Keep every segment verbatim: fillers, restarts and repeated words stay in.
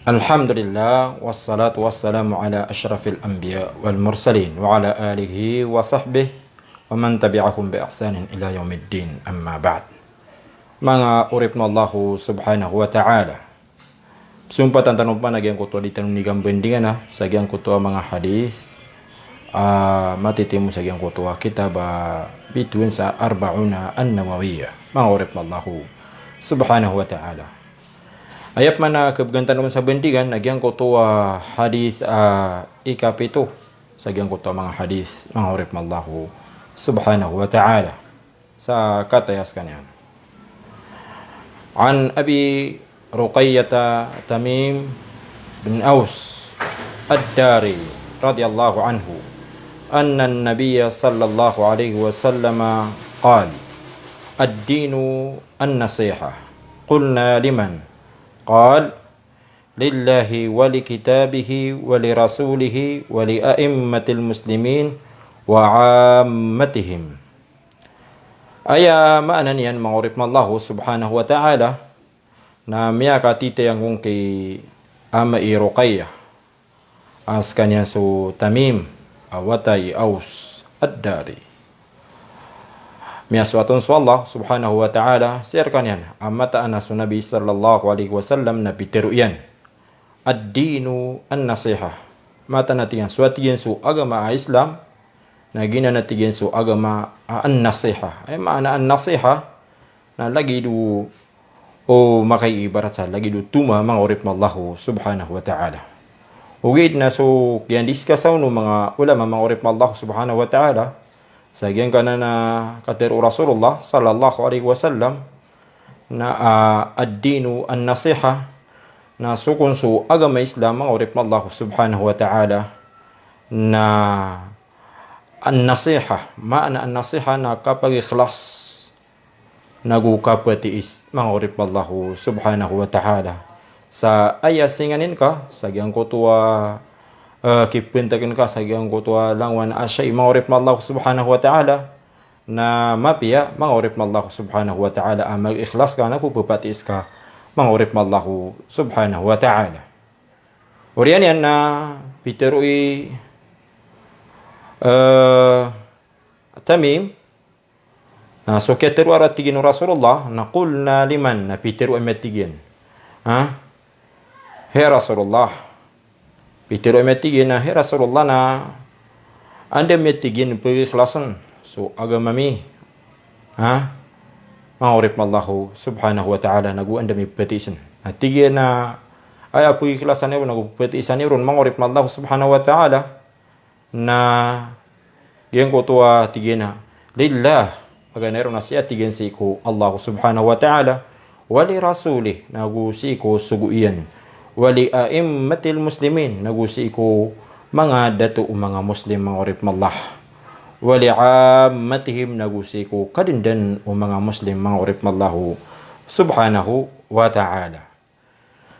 Alhamdulillah, wassalatu wassalamu ala ashrafil anbiya wal mursalin, wa ala alihi wa sahbihi, wa man tabi'ahum bi ihsanin ila yaumiddin, amma ba'd. Manga oripn o Allah subhanahu wa ta'ala. Sumpatan tano pman a giyangkoto a di tano nigan bandingan a, sa giyangkoto a manga hadith, a, matitimo sa giyangkoto a kitab a bitowan sa Arba'una An-Nawawiyah. Manga oripn o Allah subhanahu wa ta'ala. Aya pman a khabgan tano sa bandingan, a giyangkoto a hadith, a, ikapito, sa giyangkoto a manga hadith, manga oripn o Allah subhanahu wa ta'ala. Sa kataya skaniyan. An Abi Ruqayyah Tamim bin Aus Ad-Dari radhiyallahu anhu, anna an-nabiyya sallallahu alaihi wasallam qal, "Ad-dinu an-nasihah." Qulna, "Liman?" Qal, "Lillahi wa li kitabihi wa li rasulihi wa li a'immatil muslimin wa ammatihim." Aya maana niyan, manga oripn o Allah subhanahu wa ta'ala, na miyakatitayang ko ki ama i Ruqayyah, a skaniyan so Tamim, a wata i Aus Ad-Dari. Miyasoat on so Allah subhanahu wa ta'ala sii rkaniyan a mataan a so Nabi sallallahu alaihi wasallam na pitharo iyan, "Ad-dinu an-nasihah." Mataan a tig iyan so, a tig iyan, so agama a Islam, na giyanan a tig iyan so agama a an-nasihah. Aya maana an-nasihah, na lagid o, o makaibarat sa lagid o toma, manga oripn o Allah subhanahu wa ta'ala. Ogaid na so kiyandiskas on o manga ulama, manga oripn o Allah subhanahu wa ta'ala, sa giyangkanan a katharo o Rasulullah sallallahu alaihi wasallam, na, a, "Ad-dinu an-nasihah." Na so kon so agama Islam, manga oripn o Allah subhanahu wa ta'ala, na an-nasihah, maana an-nasihah na kapagikhlas nago kapatiis, manga oripn o Allah subhanahu wa ta'ala. Sa aya singanin ka sa giyangkoto a, eh, kipntakin ka sa giyangkoto a langowan a shay, manga oripn o Allah subhanahu wa ta'ala, na mapiya, manga oripn o Allah subhanahu wa ta'ala, a magikhlas ka nago pphatiis ka, manga oripn o Allah subhanahu wa ta'ala. Oriyan iyan na pitharo i, eh, Tamim, na so kiyatharoa ron a tig iyan o Rasulullah, na qulna liman, na pitharo ami a tig iyan. Ha? Hay Rasulullah. Pitharo ami a tig iyan a, hay Rasulullah, na anda ami a tig iyan pagikhlasen so agama mi? Ha? Manga oripn o Allah subhanahu wa ta'ala, nago anda mi patiisen? Na tig iyan a, aya pagikhlasan iyo ron nago patiisan iyo ron, manga oripn o Allah subhanahu wa ta'ala, na giyangkoto a tig iyan a, "Lillah." Paganay ron na sii, a tig iyan, sii ko Allah subhanahu wa ta'ala, "Wa li rasulih," nago sii ko sogo iyan, "wa li a'immatil muslimin," nago sii ko manga dato o manga Muslim, manga oripn o Allah, "wa li ammatihim," nago sii ko kadndn o manga Muslim, manga oripn o Allah subhanahu wa ta'ala.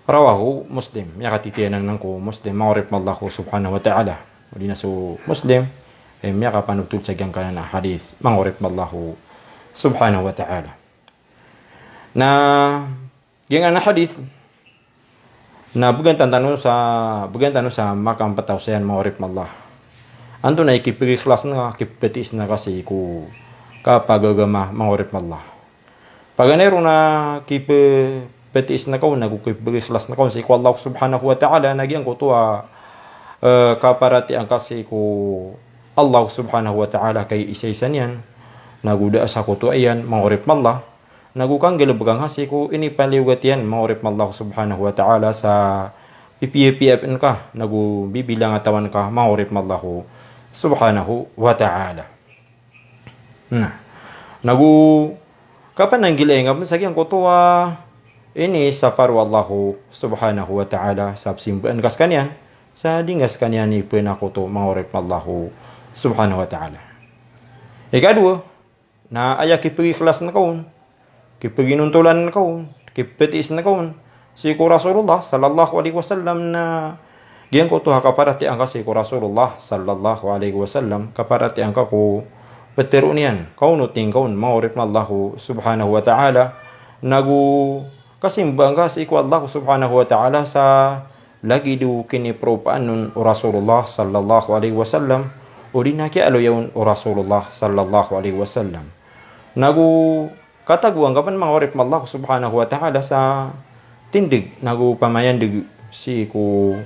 Rawahu Muslim. Miyakatitayang anan ko Muslim, manga oripn o Allah subhanahu wa ta'ala. Odi na so Muslim, eh, miyakapanotol sa giyangkanan a hadith, manga oripn o Allah subhanahu wa ta'ala. Na giyangkanan a hadith na bgan tano sa, bgan tano sa makampataw sa iyan, manga oripn o Allah. Antonaa i kipagikhlasen ka, kipatiisen ka sii ko kapagagama, manga oripn o Allah. Paganay ron na kipphatiisn ka on ago kipphagiklasn ka on sii ko Allah subhanahu wa ta'ala, na giyangkoto a, eh, kaparatiyayaan ka sii ko Allah subhanahu wa ta'ala, kaiisaisa niyan, na go da a sakotoa iyan, manga oripn o Allah, na go kanggalbka ngka sii ko inipaliyogat iyan, manga oripn o Allah subhanahu wa ta'ala, sa pipiyapiya pn ka, na go bibilangatawan ka, manga oripn o Allah subhanahu wa ta'ala. Na, na go kapananggilai ngka pn sa giyangkoto a inisapar o Allah subhanahu wa ta'ala, sa pzimbaan ka skaniyan, sa di ngka skaniyan ipnakoto, manga oripn o Allah subhanahu wa ta'ala. Ikadowa, na aya kipagiklasn ka on, kipaginontolan ka on, kipatiisn ka on sii ko Rasulullah sallallahu alaihi wasallam, na giyangkoto a kaparatiyayaan ka sii ko Rasulullah sallallahu alaihi wasallam, kaparatiyayaan ka ko ptharoon iyan, kaonoti ngka on, manga oripn o Allah subhanahu wa ta'ala, na go kasimbaa ngka sii ko Allah subhanahu wa ta'ala sa lagid o kinipropaan on o Rasulullah sallallahu alaihi wasallam, odi na kiyaaloya on o Rasulullah sallallahu alaihi wasallam. Nago katagoan ka pn, manga oripn o Allah subhanahu wa ta'ala, sa tindg nago pamayandg sii ko,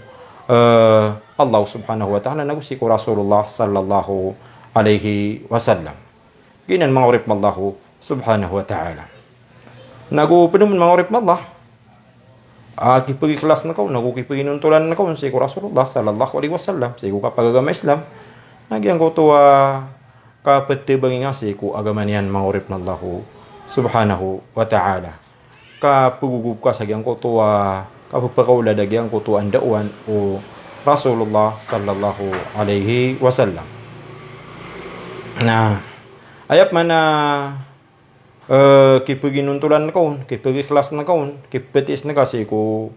eh, Allah subhanahu wa ta'ala nago sii ko Rasulullah sallallahu alaihi wasallam. Giyanan, manga oripn o Allah subhanahu wa ta'ala. Nago pd on, manga oripn o Allah, a, kipagikhlasan ka on nago kipaginontolan ka on sii ko Rasulullah sallallahu alaihi wasallam, sii ko kapagagama Islam, na giyangkoto a kaptbangin ka sii ko agama niyan, manga oripn o Allah subhanahu wa ta'ala. Kapagogop ka sa giyangkoto a kapphakaolad a giyangkoto a ndaowan o Rasulullah sallallahu alaihi wasallam. Na aya pman a, eh, kipaginontolan ka on, kipagikhlasan ka on, kiptiisn ka sii ko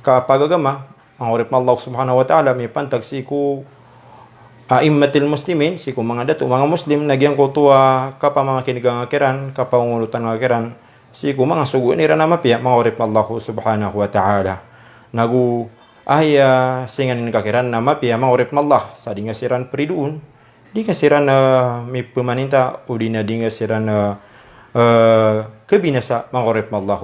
kapagagama, manga oripn o Allah subhanahu wa ta'ala, mipantag sii ko a'immatil muslimin, sii ko manga dato, manga Muslim, na giyangkoto a kapamakin'ga kiran, kapangolotan kiran sii ko manga sogoan iran a mapiya, manga oripn o Allah subhanahu wa ta'ala. Nago aya singanin ka kiran na mapiya, manga oripn o Allah, sa di nga siran pridoon, di nga siran, eh, mipmaninta, odi na di nga siran, eh, eh, khabinasa, manga oripn o Allah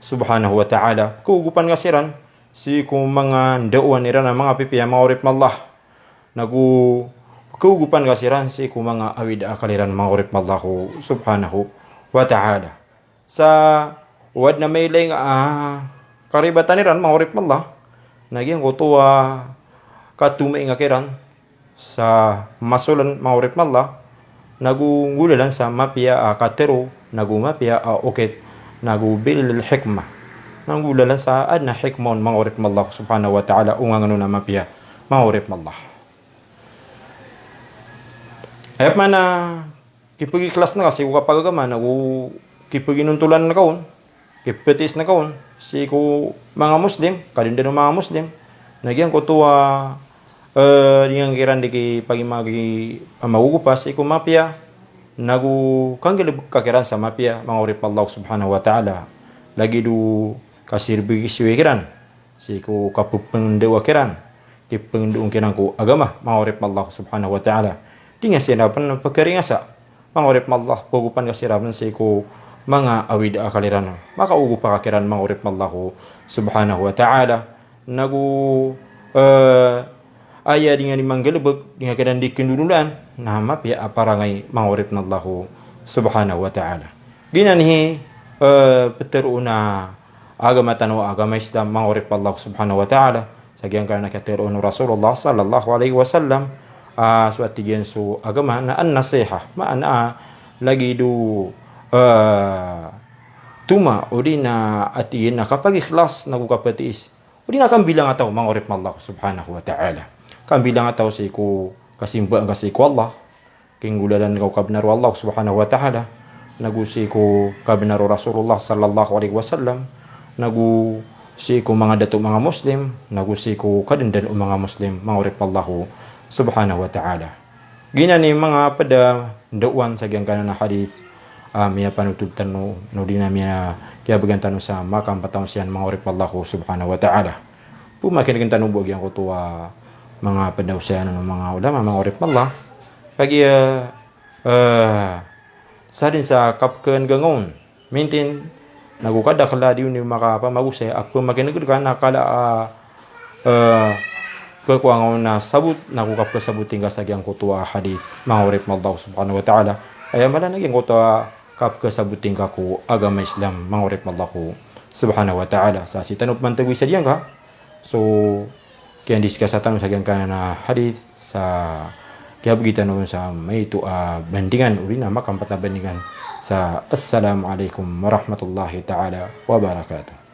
subhanahu wa ta'ala. Kaogopan ka siran sii ko manga ndaowan iran a manga pipiya, manga oripn o Allah. Nago kaogopan ka siran sii ko manga awid a akal iran, manga oripn o Allah subhanahu wa ta'ala. Sa o adn a mailay nga a karibatan iran, manga oripn o Allah, na giyangkoto a katomainga kiran sa masoln, manga oripn o Allah, nago nggolalan sa mapiya a katharo, nago mapiya a okit, nago bil hikmah. Na nggolalan sa adn a hikmah on, manga oripn o Allah subhanahu wa ta'ala, o ngangn on a mapiya, manga oripn o Allah. Aya pman a kipagikhlasan ka sii ko kapagagama, nago kipaginontolan ka on, kiptiisn ka on sii ko manga Muslim, kadndan o manga Muslim, na giyangkoto a, eh, di nga kiran di kipagimagi a magogopa sii ko mapiya, nago kanggalbk ka kiran sa mapiya, manga oripn o Allah subhanahu wa ta'ala, lagid o kasirbgi siwi kiran sii ko kapphangndao kiran, kipangndao kiran ko agama, manga oripn o Allah subhanahu wa ta'ala. Di nga siran pn pkharingasa, manga oripn o Allah, kaogopan ka siran pn sii ko manga awid a akal iran. Makaogopa ka kiran, manga oripn o Allah subhanahu wa ta'ala. Nago, eh, aya di nga di manggalbk, di nga kiran di kndololaan, na mapiya a parangay, manga oripn o Allah subhanahu wa ta'ala. Giyanan i, eh, ptharoon a agama tano a agama Islam, manga oripn o Allah subhanahu wa ta'ala. Sa giyangkanan a kiyatharo on o Rasulullah sallallahu alaihi wasallam, ah, so a tig iyan so agama na an-nasiha, maana a lagid o, eh, toma, odi na a tig iyan na kapagikhlas nago kapatiis. Odi na kambilangataw, manga oripn o Allah subhanahu wa ta'ala. Kambilangataw sii ko kasimba ngka sii ko Allah, kinggolalan ka o kabnar o Allah subhanahu wa ta'ala, nago sii ko kabnar o Rasulullah sallallahu alaihi wasallam, nago sii ko manga dato manga Muslim, nago sii ko kadndan o manga Muslim, manga oripn o Allah subhanahu wa ta'ala. Giyanan i manga pd a ndaowan sa giyangkanan a hadith, ah, miyapanotol tano, no di na miyakiyabgan tano sa makampatawon siyan, manga oripn o Allah subhanahu wa ta'ala. Pmakin'gn tano bo giyangkoto a manga pd a osayan o manga ulama, manga oripn o Allah. Kagiya, eh, sadn sa kapkhan'ga on, mintin, nago kadakl a di on i makapamagosay a pmakin'g ka na kala a, eh, pkowa nga on a sabot, nago kapkhasabotin ka sa giyangkoto a hadith, manga oripn o Allah subhanahu wa ta'ala. Aya mala na giyangkoto a kapkhasabotin ka ko agama Islam, manga oripn o Allah subhanahu wa ta'ala. Sa sii tano pman thagoy sa giyangka so kiyandiscussa tano sa giyangkanan a hadith, sa kiyabgi tano sa maito a bandingan, odi na makampat a bandingan, sa assalamu alaikum warahmatullahi ta'ala wabarakatuh.